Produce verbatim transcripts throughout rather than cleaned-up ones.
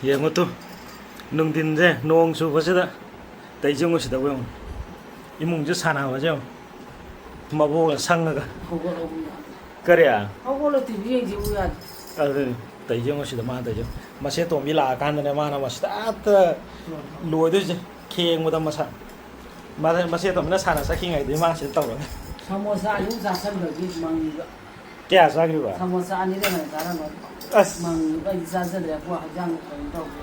ꯌꯦꯡꯉꯨ ꯇꯨ, ꯅꯨꯡꯊꯤꯟꯁꯦ ꯅꯣꯡ ꯆꯨꯕꯁꯤꯗ ꯇꯧꯔꯤꯁꯦ ꯌꯦꯡꯉꯨ, ꯁꯤꯗ ꯌꯦꯡꯉꯨ, ꯏꯃꯨꯡꯁꯦ ꯁꯥꯟꯅꯕꯁꯦ ꯌꯦꯡꯉꯨ, ꯃꯕꯣꯛꯅ ꯁꯪꯉꯒ꯫ ꯍꯧꯒꯠꯂꯕꯅꯤꯅ꯫ ꯀꯔꯤ? ꯍꯧꯒꯠꯂ ꯇꯤ ꯚꯤ ꯌꯦꯡꯁꯤ ꯎ ꯌꯥꯗꯦ꯫ ꯑꯗꯨꯅꯤ ꯇꯧꯔꯤꯁꯦ ꯌꯦꯡꯉꯨ, ꯁꯤꯗ ꯃꯥꯅ ꯇꯧꯔꯤꯁꯦ ꯌꯦꯡꯉꯨ꯫ ꯃꯆꯦ ꯇꯣꯝꯕꯤ ꯂꯥꯛꯑꯀꯥꯟꯗꯅꯦ ꯃꯥꯅ ꯃꯁꯤꯗ ꯍꯦꯛꯇ ꯂꯣꯏꯗꯣꯏꯁꯦ, ꯈꯦꯡꯕꯗ ꯃꯁꯥ꯫ ꯃꯥ-, ꯃꯆꯦ ꯇꯣꯝꯕꯤꯅ ꯁꯥꯟꯅ ꯆꯠꯈꯤꯉꯩꯗꯩ ꯃꯥ ꯁꯤꯗ ꯇꯧꯔꯒ꯫ ꯁꯃꯣꯁꯥ ꯑꯅꯤ ꯆꯥꯁꯟꯕꯒꯤ ꯃꯪꯉꯤꯕ꯫ ꯀꯌꯥ ꯆꯥꯈ꯭ꯔꯤꯕ? ꯁꯃꯣꯁꯥ ꯑꯅꯤꯗ ꯍꯦꯟꯅ ꯆꯥꯔꯝꯃꯣꯏ꯫ ꯑꯁ꯫ ꯃꯪꯉꯤꯕ ꯑꯩꯗꯤ ꯆꯥꯖꯗ꯭ꯔꯦ, ꯑꯩꯈꯣꯏ ꯍꯛꯆꯥꯡ ꯀꯩꯅꯣ ꯇꯧꯗꯦ꯫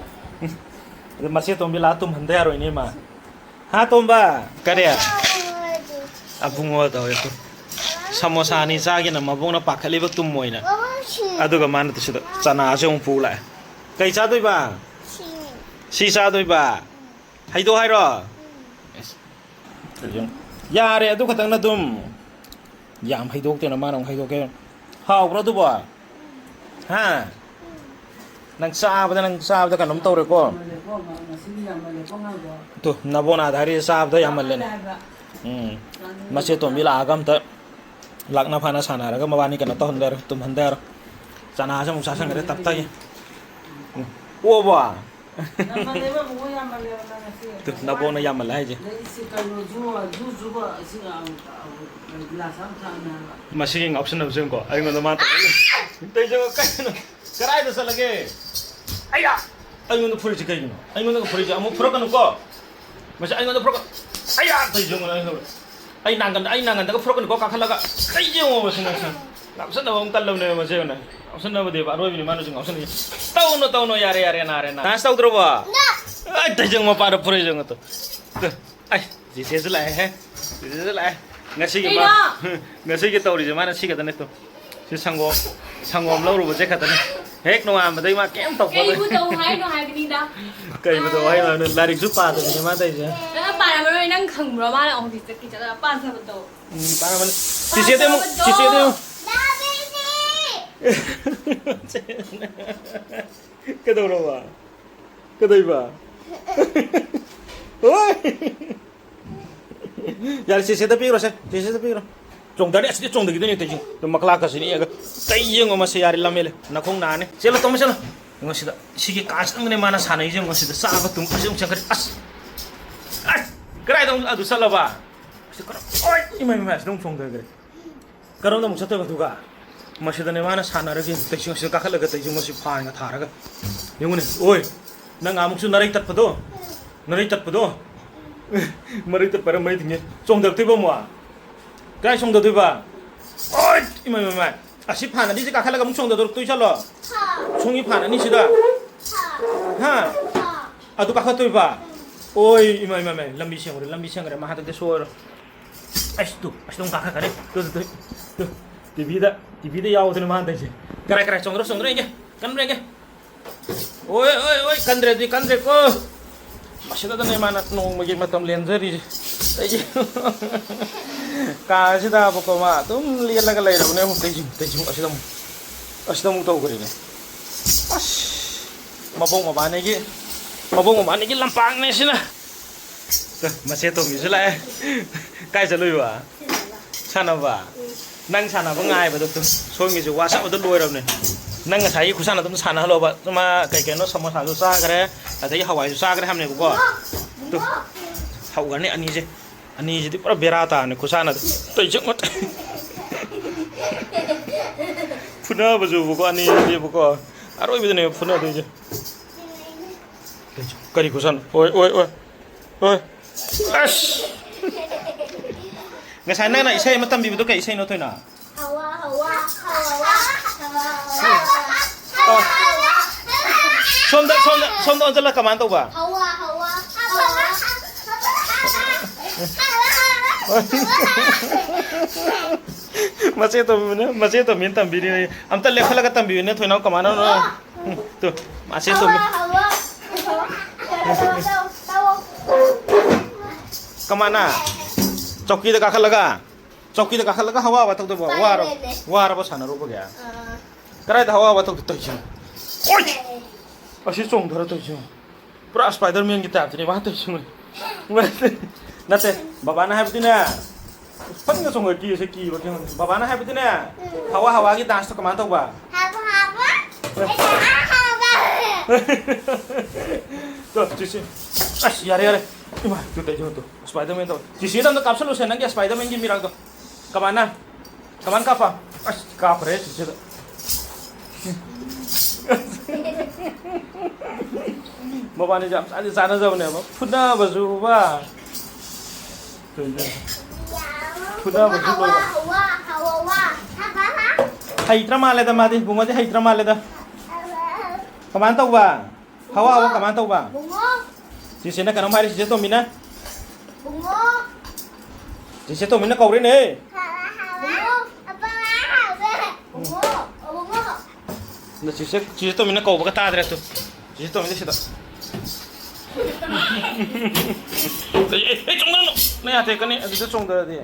ꯑꯗꯨ ꯃꯆꯦ ꯇꯣꯝꯕꯤ ꯂꯥꯛꯑ ꯇꯨꯝꯍꯟꯗ ꯌꯥꯔꯣꯏꯅꯦ ꯃꯥ꯫ ꯍꯥ, ꯇꯣꯝꯕ? ꯀꯔꯤ? ꯑꯕꯨꯡꯉꯣ ꯇꯧꯋꯦ ꯇꯨ꯫ ꯁꯃꯣꯁꯥ ꯑꯅꯤ ꯆꯥꯒꯦꯅ ꯃꯕꯣꯛꯅ ꯄꯥꯈꯠꯂꯤꯕ ꯇꯨꯝꯃꯣꯏꯅ꯫ ꯑꯗꯨꯒ ꯃꯥꯅ ꯁꯤꯗ ꯆꯅꯥꯁꯦ ꯑꯃꯨꯛ ꯄꯨ ꯂꯥꯛꯑꯦ꯫ ꯀꯩ ꯆꯥꯗꯣꯏꯕ? ꯁꯤ ꯆꯥꯗꯣꯏꯕ? ꯍꯩꯗꯣꯛ ꯍꯥꯏꯔꯣ? ꯌꯥꯔꯦ, ꯑꯗꯨ ꯈꯛꯇꯪꯅ ꯑꯗꯨꯝ꯫ ꯌꯥꯝ ꯍꯩꯗꯣꯛꯇꯦꯅ ꯃꯥꯅ ꯑꯃꯨꯛ ꯍꯩꯗꯣꯛꯀꯦ꯫ ꯍꯥꯎꯕ꯭ꯔꯣ ꯑꯗꯨꯕꯣ? ꯍꯥ? ꯅꯪ ꯆꯥꯕꯗ, ꯅꯪ ꯆꯥꯕꯗ ꯀꯩꯅꯣꯝ ꯇꯧꯔꯦꯀꯣ? ꯇꯨ, ꯅꯕꯣꯅꯥꯗ ꯍꯥꯏꯔꯤꯁꯦ ꯆꯥꯕꯗ ꯌꯥꯝꯃꯜꯂꯦꯅ꯫ ꯎꯝ꯫ ꯃꯆꯦ ꯇꯣꯝꯕꯤ ꯂꯥꯛꯑꯒ ꯑꯝꯇ ꯂꯥꯛꯅ ꯐꯥꯅ ꯁꯥꯟꯅꯔꯒ ꯃꯕꯥꯅꯤ ꯀꯩꯅꯣ ꯇꯧꯍꯟꯗꯔꯣ, ꯇꯨꯝꯍꯟꯗꯔꯣ꯫ ꯆꯅꯥꯁꯨ ꯑꯃꯨꯛ ꯆꯥꯁꯟꯈ꯭ꯔꯦ ꯇꯞꯇꯥꯏꯒꯤ꯫ ꯎꯝ꯫ ꯑꯣꯕꯣ! ꯌꯥꯝꯃꯜꯂꯦꯕ, ꯕꯨꯡꯉꯣ, ꯌꯥꯝꯃꯜꯂꯦꯕ ꯅꯪ ꯉꯁꯤ꯫ ꯇꯨ, ꯅꯕꯣꯛꯅ ꯌꯥꯝꯃꯜꯂꯦ ꯍꯥꯏꯁꯦ꯫ ꯑꯗꯩ ꯁꯤ ꯀꯩꯅꯣ, ꯖꯨ-, ꯖꯨ-, ꯖꯨꯕ ꯏꯁꯤꯡ, ꯑ, ꯑ, ꯒꯤꯂꯥꯁ ꯑꯃ ꯊꯛꯑꯅꯦ ꯍꯥꯏꯕ꯫ ꯃꯁꯤꯒꯤ ꯉꯥꯎꯁꯟꯅꯕꯁꯦ ꯌꯦꯡꯉꯨꯀꯣ, ꯑꯩꯉꯣꯟꯗ ꯃꯥ ꯇꯧꯔꯛꯏ꯫ ꯇꯧꯔꯤꯁꯦ ꯌꯦꯡꯉꯨ, ꯀꯩꯅꯣ? ꯀꯗꯥꯏꯗ ꯆꯠꯂꯒꯦ? ꯑꯩꯌꯥ! ꯑꯩꯉꯣꯟꯗ ꯐꯨꯔꯤꯁꯦ ꯀꯩꯒꯤꯅꯣ? ꯑꯩꯉꯣꯟꯗꯒ ꯐꯨꯔꯤꯁꯦ ꯑꯃꯨꯛ ꯐꯨꯔꯛꯀꯅꯨꯀꯣ꯫ ꯃꯁꯤ ꯑꯩꯉꯣꯟꯗ ꯐꯨꯔꯛꯀ-, ꯑꯩꯌꯥ! ꯇꯧꯔꯤꯁꯦ ꯌꯦꯡꯉꯨ, ꯑꯩꯉꯣꯟꯗ꯫ ꯑꯩ ꯅꯥꯡꯒꯟꯗ, ꯑꯩ ꯅꯥꯡꯒꯟꯗꯒ ꯐꯨꯔꯛꯀꯅꯤꯀꯣ, ꯀꯥꯈꯠꯂꯒ꯫ ꯀꯩ ꯌꯦꯡꯉꯣ, ꯃꯁꯤ ꯉꯥꯛꯁꯪ꯫ ꯉꯥꯎꯁꯟꯅꯕ ꯑꯃ ꯀꯜꯂꯕꯅꯦꯕ ꯃꯁꯤ, ꯌꯦꯡꯉꯨꯅꯦ꯫ ꯉꯥꯎꯁꯟꯅꯕꯗꯤꯕ, ꯑꯔꯣꯏꯕꯤꯅꯤ ꯃꯥꯅ ꯍꯧꯖꯤꯛ ꯉꯥꯎꯁꯟꯅꯩꯁꯦ꯫ ꯇꯧꯅꯨ, ꯇꯧꯅꯨ, ꯌꯥꯔꯦ, ꯌꯥꯔꯦ, ꯅꯥꯔꯦ, ꯅꯥꯔꯦ꯫ ꯗꯥꯟꯁ ꯇꯧꯗ꯭ꯔꯕꯣ? ꯑꯩ ꯇꯩꯖꯪ ꯃꯄꯥꯗ ꯐꯨꯔꯛꯏꯁꯦ ꯌꯦꯡꯉꯨ ꯇꯨ꯫ ꯇꯨ꯫ ꯑꯩ, ꯆꯦꯆꯦꯁꯨ ꯂꯥꯛꯑꯦꯍꯦ꯫ ꯆꯦꯆꯦꯁꯨ ꯂꯥꯛꯑꯦ꯫ ꯉꯁꯤꯒꯤ ꯃꯥ-, ꯀꯩꯅꯣ? ꯉꯁꯤꯒꯤ ꯇꯧꯔꯤꯁꯦ ꯃꯥꯅ ꯁꯤ ꯈꯛꯇꯅꯦ ꯇꯨ꯫ ꯁꯤ ꯁꯪꯒꯣꯝ, ꯁꯪꯒꯣꯝ ꯂꯧꯔꯨꯕꯁꯦ ꯈꯛꯇꯅꯦ꯫ ꯍꯦꯛ ꯅꯣꯡꯉꯥꯟꯕꯗꯩ ꯃꯥ ꯀꯩꯝ ꯇꯧꯄꯣꯠꯇꯦ꯫ ꯀꯩꯕꯨ ꯇꯧ ꯍꯥꯏꯅꯣ ꯍꯥꯏꯕꯅꯤꯗ꯫ ꯀꯩꯕꯨ ꯇꯧ ꯍꯥꯏꯅꯣ ꯍꯥꯏꯕꯅꯣ? ꯂꯥꯏꯔꯤꯛꯁꯨ ꯄꯥꯗꯕꯤꯅꯦ ꯃꯥ ꯇꯧꯔꯤꯁꯦ꯫ ꯅꯪ ꯄꯥꯔꯝꯃꯔꯣꯏ, ꯅꯪ ꯈꯪꯕ꯭ꯔꯣ? ꯃꯥꯅ ꯑꯣꯐꯤꯁ ꯆꯠꯈꯤ ꯆꯠꯂꯒ ꯄꯥꯖꯕꯗꯣ꯫ ꯎꯝ, ꯄꯥꯔꯝꯃꯅꯤ꯫ ꯆꯤꯆꯦꯗ ꯌꯦꯡꯉꯨ, ꯄꯥꯖꯕꯗꯣ! ꯆꯤꯆꯦꯗ ꯌꯦꯡꯉꯨ꯫ ꯀꯩꯗꯧꯔꯕ? ꯀꯩꯗꯧꯕ? ꯍꯣꯏ! ꯌꯥꯔꯦ, ꯆꯦꯆꯦꯗ ꯄꯤꯈ꯭ꯔꯣꯁꯦ, ꯆꯦꯆꯦꯗ ꯄꯤꯈ꯭ꯔꯣ꯫ ꯆꯣꯡꯊꯔꯦ, ꯑꯁꯤꯗꯤ ꯆꯣꯡꯊꯈꯤꯗꯣꯏꯅꯦ, ꯇꯧꯔꯤꯁꯦ꯫ ꯑꯗꯨ ꯃꯈꯂꯥ ꯀꯁꯤꯅ ꯌꯦꯡꯉꯒ, ꯀꯩ ꯌꯦꯡꯉꯣ ꯃꯁꯦ, ꯌꯥꯔꯦ, ꯂꯝ ꯍꯦꯜꯂꯦ꯫ ꯅꯈꯣꯡ ꯅꯥꯅꯤ꯫ ꯆꯦꯜꯂꯣ, ꯇꯣꯝꯕ, ꯆꯦꯜꯂꯣ꯫ ꯌꯦꯡꯉꯣ ꯁꯤꯗ, ꯁꯤꯒꯤ ꯀꯥꯁꯤꯗꯪꯅꯦ ꯃꯥꯅ ꯁꯥꯟꯅꯩꯁꯦ꯫ ꯌꯦꯡꯉꯣ ꯁꯤꯗ ꯆꯥꯕ ꯇꯨꯝ ꯑꯁꯤ ꯑꯃꯨꯛ ꯆꯪꯈ꯭ꯔꯦ꯫ ꯑꯁ! ꯑꯁ! ꯀꯗꯥꯏꯗ ꯑꯃꯨꯛ ꯑꯗꯨ ꯆꯠꯂꯕ? ꯑꯁꯤ ꯀꯔꯝ-, ꯑꯣꯏ! ꯏꯃꯥꯏ, ꯏꯃꯥꯏ! ꯑꯁꯤꯗ ꯑꯃꯨꯛ ꯆꯣꯡꯊꯈ꯭ꯔꯦ꯫ ꯀꯔꯣꯝꯗ ꯑꯃꯨꯛ ꯆꯠꯇꯣꯏꯕ ꯑꯗꯨꯒ? ꯃꯁꯤꯗꯅꯦ ꯃꯥꯅ ꯁꯥꯟꯅꯔꯒ ꯇꯩꯁꯤꯡ ꯑꯁꯤꯗ ꯀꯥꯈꯠꯂꯒ ꯇꯩꯁꯤꯡ ꯑꯁꯤ ꯐꯥꯟꯒ ꯊꯥꯔꯒ꯫ ꯌꯦꯡꯉꯨꯅꯦ꯫ ꯑꯣꯏ! ꯅꯪ ꯉꯥꯃꯨꯛꯁꯨ ꯅꯔꯩ ꯇꯠꯄꯗꯣ? ꯅꯔꯩ ꯇꯠꯄꯗꯣ? ꯃꯔꯩ ꯇꯠꯄꯔ ꯃꯔꯩ ꯇꯤꯡꯉꯦ꯫ ꯆꯣꯡꯊꯔꯛꯇꯣꯏꯕ ꯑꯃꯨꯛ? ꯀꯥꯏ ꯆꯣꯡꯊꯗꯣꯏꯕ? ꯑꯣꯏ! ꯏꯃꯥꯏ, ꯏꯃꯥꯏ, ꯏꯃꯥꯏ! ꯑꯁꯤ ꯐꯥꯟ ꯑꯅꯤꯁꯤ ꯀꯥꯈꯠꯂꯒ ꯑꯃꯨꯛ ꯆꯣꯡꯊꯗꯣꯔꯛꯇꯣꯏ ꯆꯠꯂꯣ? ꯁꯣꯝꯒꯤ ꯐꯥꯟ ꯑꯅꯤꯁꯤꯗ? ꯍꯥ? ꯑꯗꯨ ꯀꯥꯈꯠꯇꯣꯏꯕ? ꯑꯣꯏ! ꯏꯃꯥꯏ, ꯏꯃꯥꯏ, ꯏꯃꯥꯏ! ꯂꯝꯕꯤ ꯁꯦꯝꯈ꯭ꯔꯦ, ꯂꯝꯕꯤ ꯁꯦꯝꯈ꯭ꯔꯦ꯫ ꯃꯥ ꯍꯟꯗꯛꯇꯤ ꯁꯣꯏꯔꯣꯏ꯫ ꯑꯁ, ꯇꯨ, ꯑꯁꯤꯗ ꯑꯃꯨꯛ ꯀꯥꯈꯠꯈ꯭ꯔꯦ꯫ ꯇꯨ, ꯇꯨ, ꯇꯨ, ꯇꯨ꯫ ꯇꯤꯚꯤꯗ, ꯇꯤꯚꯤꯗ ꯌꯥꯎꯗꯅ ꯃꯥꯅ ꯇꯧꯔꯤꯁꯦ꯫ ꯀꯔꯥꯏ, ꯀꯔꯥꯏ ꯆꯣꯡꯗ꯭ꯔꯣ, ꯆꯣꯡꯗ꯭ꯔꯣ ꯌꯦꯡꯒꯦ꯫ ꯀꯟꯕ꯭ꯔꯥ ꯌꯦꯡꯒꯦ꯫ ꯑꯣꯏ, ꯑꯣꯏ, ꯑꯣꯏ, ꯀꯟꯗ꯭ꯔꯦ ꯑꯗꯨꯗꯤ, ꯀꯟꯗ꯭ꯔꯦꯀꯣ꯫ ꯃꯁꯤꯗꯗꯅꯦ ꯃꯥꯅ ꯅꯣꯡꯃꯒꯤ ꯃꯇꯝ ꯂꯦꯟꯖꯔꯤꯁꯦ꯫ ꯑꯩꯒꯤ ꯀꯥ ꯑꯁꯤꯗꯕꯀꯣ ꯃꯥ ꯑꯗꯨꯝ ꯂꯦꯜꯂꯒ ꯂꯩꯔꯕꯅꯦ꯫ ꯑꯃꯨꯛ ꯇꯩꯁꯤꯡ, ꯇꯩꯁꯤꯡ, ꯑꯁꯤꯗ ꯑꯃꯨꯛ, ꯑꯁꯤꯗ ꯑꯃꯨꯛ ꯇꯧꯈ꯭ꯔꯦꯅꯦ꯫ ꯑꯁ, ꯃꯕꯣꯛ ꯃꯕꯥꯅꯤꯒꯤ, ꯃꯕꯣꯛ ꯃꯕꯥꯅꯤꯒꯤ ꯂꯝꯄꯥꯛꯅꯦ ꯁꯤꯅ꯫ ꯇꯨ, ꯃꯆꯦ ꯇꯣꯝꯕꯤꯁꯨ ꯂꯥꯛꯑꯦ꯫ ꯀꯥꯏ ꯆꯠꯂꯨꯏꯕ? ꯁꯥꯟꯅꯕ? ꯅꯪ ꯁꯥꯟꯅꯕ ꯉꯥꯏꯕꯗ ꯇꯨ, ꯁꯣꯝꯒꯤꯁꯨ ꯋꯥꯆꯞ ꯑꯗꯨ ꯂꯣꯏꯔꯕꯅꯦ꯫ ꯅꯪ ꯉꯁꯥꯏꯒꯤ ꯈꯨꯁꯥꯟꯅ ꯑꯗꯨꯝ ꯁꯥꯟꯅꯍꯜꯂꯣꯕ꯫ ꯃꯥ ꯀꯩ ꯀꯩꯅꯣ ꯁꯃꯣꯁꯥꯁꯨ ꯆꯥꯈ꯭ꯔꯦ, ꯑꯗꯒꯤ ꯍꯋꯥꯏꯁꯨ ꯆꯥꯈ꯭ꯔꯦ ꯍꯥꯏꯕꯅꯦꯕꯀꯣ꯫ ꯇꯨ, ꯍꯧꯈ꯭ꯔꯅꯤ ꯑꯅꯤꯁꯦ꯫ ꯑꯅꯤꯁꯤꯗꯤ ꯄꯨꯔꯥ ꯕꯦꯔꯥ ꯇꯥꯔꯅꯤ ꯈꯨꯁꯥꯟꯅꯗꯣ꯫ ꯇꯩꯆꯪ ꯃꯠ-, ꯐꯨꯅꯕꯁꯨꯕꯀꯣ, ꯑꯅꯤꯁꯤꯗꯤꯕꯀꯣ꯫ ꯑꯔꯣꯏꯕꯗꯅꯦꯕ ꯐꯨꯅꯗꯣꯏꯁꯦ꯫ ꯀꯔꯤ ꯈꯨꯁꯥꯟꯅ? ꯑꯣꯏ, ꯑꯣꯏ, ꯑꯣꯏ꯫ ꯑꯣꯏ꯫ ꯑꯁ! ꯉꯁꯥꯏ ꯅꯪꯅ ꯏꯁꯩ ꯑꯃ ꯇꯝꯕꯤꯕꯗꯣ ꯀꯩ ꯏꯁꯩꯅꯣ, ꯊꯣꯏꯅ? ꯍꯋꯥ, ꯍꯋꯥ, ꯍꯋꯥ, ꯍꯋꯥ, ꯍꯋꯥ, ꯍꯋꯥ, ꯍꯋꯥ, ꯍꯋꯥ, ꯍꯋꯥ, ꯍꯋꯥ꯫ ꯁꯣꯝꯗ, ꯁꯣꯝꯗ, ꯁꯣꯝꯗ ꯑꯣꯟꯁꯤꯜꯂ ꯀꯃꯥꯏꯅ ꯇꯧꯕ? ꯍꯋꯥ, ꯍꯋꯥ, ꯍꯋꯥ, ꯍꯋꯥ꯫ ꯃꯆꯦ ꯇꯣꯝꯕꯤꯅ, ꯃꯆꯦ ꯇꯣꯝꯕꯤꯅ ꯇꯝꯕꯤꯔꯤꯅꯦ꯫ ꯑꯝꯇ ꯂꯦꯞꯈꯠꯂꯒ ꯇꯝꯕꯤꯌꯨꯅꯦ, ꯊꯣꯏꯅꯥꯎ, ꯀꯃꯥꯏꯅꯅꯣ? ꯎꯝ, ꯇꯨ, ꯃꯆꯦ ꯇꯣꯝꯕꯤ꯫ ꯍꯋꯥ, ꯍꯋꯥ, ꯍꯋꯥ, ꯍꯋꯥ, ꯍꯋꯥ꯫ ꯀꯃꯥꯏꯅ? ꯆꯧꯀꯤꯗ ꯀꯥꯈꯠꯂꯒ? ꯆꯧꯀꯤꯗ ꯀꯥꯈꯠꯂꯒ ꯍꯋꯥ ꯍꯋꯥ ꯇꯧꯗꯧꯕ? ꯋꯥꯔꯕ? ꯋꯥꯔꯕ ꯁꯥꯟꯅꯔꯨꯕꯒꯤ? ꯑꯥ꯫ ꯀꯗꯥꯏꯗ ꯍꯋꯥ ꯍꯋꯥ ꯇꯧꯗꯣꯏ ꯇꯧꯔꯤꯁꯤꯅ? ꯑꯣꯏ! ꯑꯁꯤ ꯆꯣꯡꯊꯔ ꯇꯧꯔꯤꯁꯤꯅ꯫ ꯄꯨꯔꯥ Spider-Man ꯒꯤ type ꯇꯅꯦ ꯃꯥ ꯇꯧꯔꯤꯁꯤ꯫ ꯅꯠꯇꯦ, ꯕꯕꯥꯅ ꯍꯥꯏꯕꯗꯤꯅꯦ, ꯐꯖꯅ ꯆꯣꯡꯉ ꯀꯤꯁꯦ ꯀꯤꯕ ꯀꯩꯅꯣ꯫ ꯕꯕꯥꯅ ꯍꯥꯏꯕꯗꯤꯅꯦ, ꯍꯋꯥ ꯍꯋꯥꯒꯤ dance ꯇꯣ ꯀꯃꯥꯏꯅ ꯇꯧꯕ? ꯍꯋꯥ ꯍꯋꯥ꯫ ꯑꯩꯁꯦ ꯑꯥ ꯍꯋꯥ꯫ ꯇꯣ, ꯆꯤꯆꯦ꯫ ꯑꯁ, ꯌꯥꯔꯦ, ꯌꯥꯔꯦ꯫ ꯏꯃꯥ, ꯇꯨ ꯇꯩ, ꯇꯨ, ꯇꯨ꯫ ꯁ꯭ꯄꯥꯏꯗꯔꯃꯦꯟ ꯇꯧ꯫ ꯆꯤꯆꯦꯗ ꯑꯝꯇ ꯀꯥꯞꯁꯜꯂꯨꯁꯦ, ꯅꯪꯒꯤ ꯁ꯭ꯄꯥꯏꯗꯔꯃꯦꯟꯒꯤ ꯃꯤꯔꯥꯡꯗꯣ꯫ ꯀꯃꯥꯏꯅ? ꯀꯃꯥꯏꯅ ꯀꯥꯞꯄ? ꯑꯁ, ꯀꯥꯞꯈ꯭ꯔꯦ ꯆꯤꯆꯦꯗ꯫ ꯃꯕꯥꯅꯤꯁꯦ ꯌꯥꯝ ꯆꯥꯗꯤ ꯆꯥꯟꯅꯖꯕꯅꯦꯕ꯫ ꯐꯨꯅꯕꯁꯨꯕ꯫ ꯐꯨꯅꯕꯁꯨ ꯂꯣꯏꯕ꯫ ꯍꯩꯇ꯭ꯔ ꯃꯥꯜꯂꯦꯗ ꯃꯥꯗꯤ, ꯕꯨꯡꯉꯣꯗꯤ ꯍꯩꯇ꯭ꯔ ꯃꯥꯜꯂꯦꯗ꯫ ꯀꯃꯥꯏꯅ ꯇꯧꯕ? ꯍꯋꯥ, ꯍꯋꯥ, ꯀꯃꯥꯏꯅ ꯇꯧꯕ? ꯕꯨꯡꯉꯣ꯫ ꯆꯤꯆꯦꯅ ꯀꯩꯅꯣꯝ ꯍꯥꯏꯔꯤ, ꯆꯤꯆꯦ ꯇꯣꯝꯕꯤꯅ꯫ ꯕꯨꯡꯉꯣ꯫ ꯆꯤꯆꯦ ꯇꯣꯝꯕꯤꯅ ꯀꯧꯔꯦꯅꯦ꯫ ꯕꯨꯡꯉꯣ꯫ ꯕꯨꯡꯉꯣ꯫ ꯕꯨꯡꯉꯣ꯫ ꯑꯗꯣ ꯆꯤꯆꯦ, ꯆꯤꯆꯦ ꯇꯣꯝꯕꯤꯅ ꯀꯧꯕꯒ ꯇꯥꯗ꯭ꯔꯦ ꯇꯨ꯫ ꯆꯤꯆꯦ ꯇꯣꯝꯕꯤꯅ ꯁꯤꯗ꯫ ꯑꯩ, ꯑꯩ, ꯑꯩ ꯆꯣꯡꯗꯅꯣ꯫ ꯅꯌꯥ ꯇꯦꯛꯀꯅꯤ ꯑꯗꯨꯗ ꯆꯣꯡꯗꯔꯗꯤ꯫